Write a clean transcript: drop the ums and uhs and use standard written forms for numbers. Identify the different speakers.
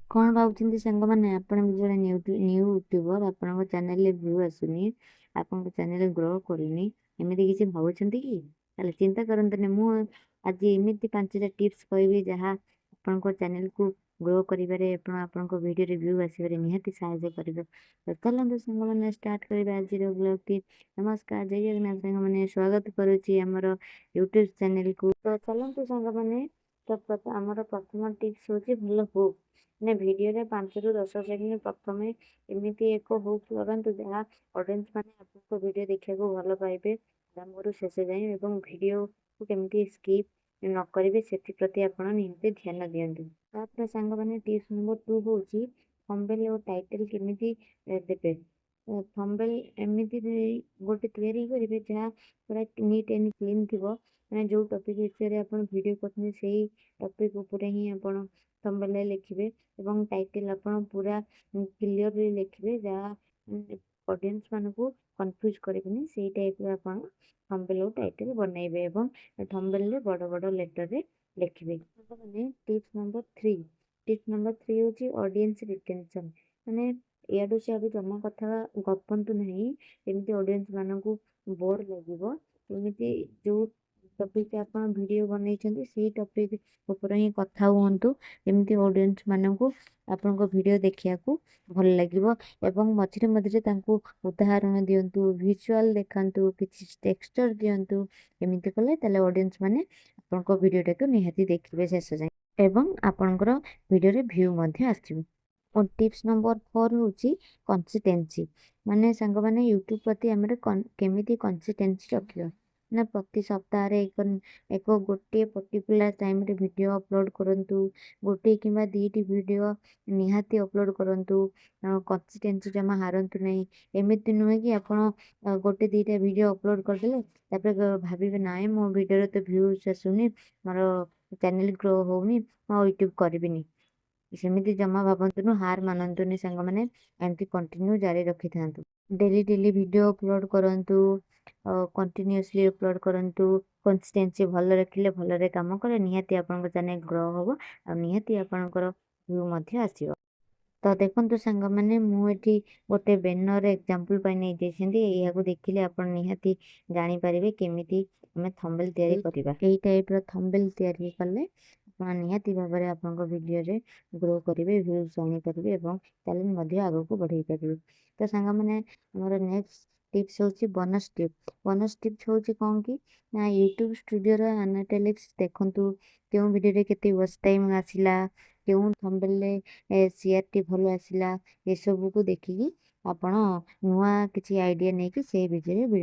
Speaker 1: କ'ଣ ଭାବୁଛନ୍ତି ସାଙ୍ଗମାନେ? ଆପଣ ବି ଜଣେ ନ୍ୟୁ ୟୁଟ୍ୟୁବର, ଆପଣଙ୍କ ଚ୍ୟାନେଲରେ ଭ୍ୟୁ ଆସୁନି, ଆପଣଙ୍କ ଚ୍ୟାନେଲ ଗ୍ରୋ କରୁନି, ଏମିତି କିଛି ଭାବୁଛନ୍ତି କି? ତାହେଲେ ଚିନ୍ତା କରନ୍ତୁନି। ମୁଁ ଆଜି ଏମିତି 5ଟା ଟିପ୍ସ କହିବି, ଯାହା ଆପଣଙ୍କ ଚ୍ୟାନେଲକୁ ଗ୍ରୋ କରିବାରେ, ଆପଣଙ୍କ ଭିଡ଼ିଓରେ ଭ୍ୟୁ ଆସିବାରେ ନିହାତି ସାହାଯ୍ୟ କରିବ। ତ ଚାଲନ୍ତୁ ସାଙ୍ଗମାନେ, ଷ୍ଟାର୍ଟ କରିବା ଆଜିର ବ୍ଲଗ୍ଟି। ନମସ୍କାର, ଜୟ ଜଗନ୍ନାଥ ସାଙ୍ଗମାନେ, ସ୍ୱାଗତ କରୁଛି ଆମର ୟୁଟ୍ୟୁବ୍ ଚ୍ୟାନେଲକୁ। ତ ଚାଲନ୍ତୁ ସାଙ୍ଗମାନେ, ତ ଆମର ପ୍ରଥମ ଟିପ୍ସ ହେଉଛି ଭଲ ହୁକ୍। ମାନେ ଭିଡ଼ିଓରେ 5ରୁ 10 ସେକେଣ୍ଡ ପ୍ରଥମେ ଏମିତି ଏକ ହୁକ୍ ଲଗାନ୍ତୁ, ଯାହା ଅଡ଼ିଏନ୍ସ ମାନେ ଆପଣଙ୍କ ଭିଡ଼ିଓ ଦେଖିବାକୁ ଭଲ ପାଇବେ ଆରମ୍ଭରୁ ଶେଷ ଯାଏଁ, ଏବଂ ଭିଡ଼ିଓକୁ କେମିତି ସ୍କିପ୍ ନ କରିବେ ସେଥିପ୍ରତି ଆପଣ ନିହାତି ଧ୍ୟାନ ଦିଅନ୍ତୁ। ତାପରେ ସାଙ୍ଗମାନେ, ଟିପ୍ସ ନମ୍ବର 2 ହେଉଛି ଥମ୍ବନେଲ୍ ଓ ଟାଇଟେଲ୍ କେମିତି ଦେବେ। ଥମ୍ବନେଲ୍ ଏମିତି ଗୋଟେ ତିଆରି କରିବେ, ଯାହା ପୁରା ନିଟ୍ ଆଣ୍ଡ କ୍ଲିନ୍ ଥିବ। ମାନେ ଯେଉଁ ଟପିକ୍ ବିଷୟରେ ଆପଣ ଭିଡ଼ିଓ କରୁଛନ୍ତି, ସେଇ ଟପିକ୍ ଉପରେ ହିଁ ଆପଣ ଥମ୍ବନେଲ୍ ଲେଖିବେ ଏବଂ ଟାଇଟେଲ୍ ଆପଣ ପୁରା କ୍ଲିଅରଲି ଲେଖିବେ, ଯାହା ଅଡ଼ିଏନ୍ସ ମାନଙ୍କୁ କନଫ୍ୟୁଜ୍ କରିବେନି। ସେଇ ଟାଇପ୍ର ଆପଣ ଥମ୍ବନେଲ୍ ଓ ଟାଇଟେଲ୍ ବନେଇବେ ଏବଂ ଥମ୍ବନେଲ୍ରେ ବଡ଼ ବଡ଼ ଲେଟର୍ରେ ଲେଖିବେ। ସାଙ୍ଗମାନେ, tips number 3। Tips number 3 ହେଉଛି ଅଡ଼ିଏନ୍ସ ରିଟେନସନ୍। ମାନେ ଇଆଡ଼ୁ ସିଆଡ଼ୁ ଜମା କଥା ଗପନ୍ତୁ ନାହିଁ, ଯେମିତି ଅଡ଼ିଏନ୍ସ ମାନଙ୍କୁ ବୋର୍ ଲାଗିବ। ଏମିତି ଯେଉଁ ଟପିକ୍ ଆପଣ ଭିଡ଼ିଓ ବନେଇଛନ୍ତି, ସେଇ ଟପିକ୍ ଉପରେ ହିଁ କଥା ହୁଅନ୍ତୁ, ଯେମିତି ଅଡ଼ିଏନ୍ସ ମାନଙ୍କୁ ଆପଣଙ୍କ ଭିଡ଼ିଓ ଦେଖିବାକୁ ଭଲ ଲାଗିବ। ଏବଂ ମଝିରେ ମଝିରେ ତାଙ୍କୁ ଉଦାହରଣ ଦିଅନ୍ତୁ, ଭିଜୁଆଲ୍ ଦେଖାନ୍ତୁ, କିଛି ଟେକ୍ସଚର୍ ଦିଅନ୍ତୁ। ଏମିତି କଲେ ତାହେଲେ ଅଡ଼ିଏନ୍ସ ମାନେ ଆପଣଙ୍କ ଭିଡ଼ିଓଟାକୁ ନିହାତି ଦେଖିବେ ଶେଷ ଯାଏଁ ଏବଂ ଆପଣଙ୍କର ଭିଡ଼ିଓରେ ଭ୍ୟୁ ମଧ୍ୟ ଆସିବ। ଓ ଟିପ୍ସ ନମ୍ବର 4 ହେଉଛି କନସିଷ୍ଟେନ୍ସି। ମାନେ ସାଙ୍ଗମାନେ, ୟୁଟ୍ୟୁବ୍ ପ୍ରତି ଆମର କେମିତି କନସିଷ୍ଟେନ୍ସି ରଖିବା ନା, ପ୍ରତି ସପ୍ତାହରେ ଏକ ଏକ ଗୋଟିଏ ପର୍ଟିକୁଲାର ଟାଇମ୍ରେ ଭିଡ଼ିଓ ଅପଲୋଡ଼ କରନ୍ତୁ। ଗୋଟିଏ କିମ୍ବା 2ଟି ଭିଡ଼ିଓ ନିହାତି ଅପଲୋଡ଼ କରନ୍ତୁ। କନସିଷ୍ଟେନ୍ସି ଜମା ହାରନ୍ତୁ ନାହିଁ। ଏମିତି ନୁହେଁ କି ଆପଣ ଗୋଟେ 2ଟା ଭିଡ଼ିଓ ଅପଲୋଡ଼ କରିଦେଲେ, ତାପରେ ଭାବିବେ, ନାଇଁ, ମୋ ଭିଡ଼ିଓରେ ତ ଭ୍ୟୁଜ୍ ଆସୁନି, ମୋର ଚ୍ୟାନେଲ୍ ଗ୍ରୋ ହେଉନି, ମୁଁ ଆଉ ୟୁଟ୍ୟୁବ୍ କରିବିନି। ସେମିତି ଜମା ଭାବନ୍ତୁନି, ହାର ମାନନ୍ତୁନି ସାଙ୍ଗମାନେ। ଏମିତି କଣ୍ଟିନ୍ୟୁ ଜାରି ରଖିଥାନ୍ତୁ। ଡେଲି ଡେଲି ଭିଡ଼ିଓ ଅପଲୋଡ଼ କରନ୍ତୁ, କଣ୍ଟିନ୍ୟୁଅସଲି ଅପଲୋଡ଼ କରନ୍ତୁ। କନସିଷ୍ଟେନ୍ସି ଭଲ ରଖିଲେ, ଭଲରେ କାମ କଲେ ନିହାତି ଆପଣଙ୍କ ଚ୍ୟାନେଲ୍ ଗ୍ରୋ ହେବ ଆଉ ନିହାତି ଆପଣଙ୍କର ଭ୍ୟୁ ମଧ୍ୟ ଆସିବ। ତ ଦେଖନ୍ତୁ ସାଙ୍ଗମାନେ, ମୁଁ ଏଠି ଗୋଟେ ବ୍ୟାନର ଏକ୍ଜାମ୍ପଲ୍ ପାଇଁ ନେଇଯାଇଛନ୍ତି। ଏହାକୁ ଦେଖିଲେ ଆପଣ ନିହାତି ଜାଣିପାରିବେ କେମିତି ଆମେ ଥମ୍ବନେଲ୍ ତିଆରି କରିବା। ଏଇ ଟାଇପ୍ର ଥମ୍ବନେଲ୍ ତିଆରି କଲେ ଆପଣ ନିହାତି ଭାବରେ ଆପଣଙ୍କ ଭିଡ଼ିଓରେ ଗ୍ରୋ କରିବେ, ଭ୍ୟୁଜ୍ ଆଣିପାରିବେ ଏବଂ ଚ୍ୟାନେଲ୍ ମଧ୍ୟ ଆଗକୁ ବଢ଼େଇ ପାରିବେ। ତ ସାଙ୍ଗମାନେ, ଆମର ନେକ୍ସଟ ଟିପ୍ସ ହେଉଛି ବୋନସ୍ ଟିପ୍। ବୋନସ୍ ଟିପ୍ସ ହେଉଛି କ'ଣ କି ନା, ୟୁଟ୍ୟୁବ୍ ଷ୍ଟୁଡ଼ିଓର ଆନାଲିଟିକ୍ସ ଦେଖନ୍ତୁ, କେଉଁ ଭିଡ଼ିଓରେ କେତେ ୱାଚ୍ ଟାଇମ୍ ଆସିଲା, କେଉଁ ଥମ୍ବନେଲ୍ରେ ସିଆରଟି ଭଲ ଆସିଲା। ଏସବୁକୁ ଦେଖିକି ଆପଣ ନୂଆ କିଛି ଆଇଡ଼ିଆ ନେଇକି ସେଇ ଭିଡ଼ିଓରେ